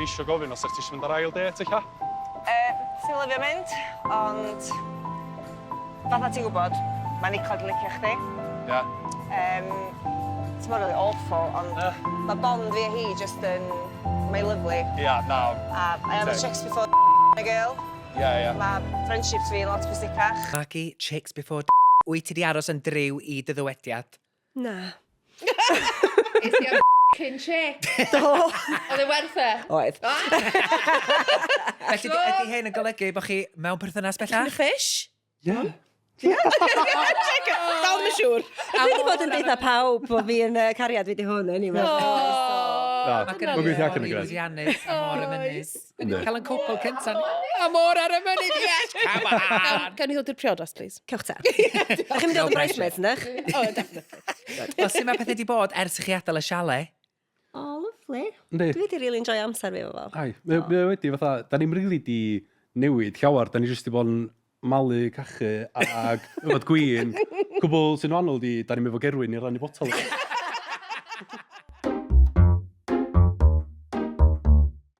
O'n i isio gofyn os 'sa ti isio mynd ar ail dêt ella? Yy, swn i'n lyfio mynd, ond fatha ti'n gwybod, mae Nicola 'di licio chdi. Ia. Yym, ti'n really awful, ond mae bond fi a hi just yn, mae'n lyfli. Ia, na. A I have a chicks before a girl. Ia. Mae friendships fi yn lot pwysicach. Maggie, chicks before wyt ti 'di aros yn driw i dy ddywediad? Na. Es i am cyn chick. Do. Oedd e werth e? Oedd. Felly, ydy hyn yn golygu bod chi mewn perthynas bellach? Fish? Ie. Dal ddim yn siŵr. Dwi wedi bod yn deutha pawb bod fi yn cariad fi di hwn, anyway. Na, Mae gen mae'n gweithio allan yn i grêt. lwyddiannus Amor y Mynydd. Yndi. Cael yn cwpl cyntaf. Amor ar y mynydd, yes! Come on! Gawn ni ddod i'r priodas, please? Cewch te. Da chi'n mynd i No ddod yn pressure. bridesmaids, yndych? Oh, definitely. Wel, sut mae pethau wedi bod ers i chi adael y chalet? Oh, lovely. Yndi. Dwi wedi really enjoy amser fi efo fo. Ai, mae o wedi fatha, da ni'm rili di newid llawer, da ni jyst di bod yn malu cachu ag yfed gwin. Cwbl sy'n wahanol di, da ni'm efo Gerwyn i rannu botel efo.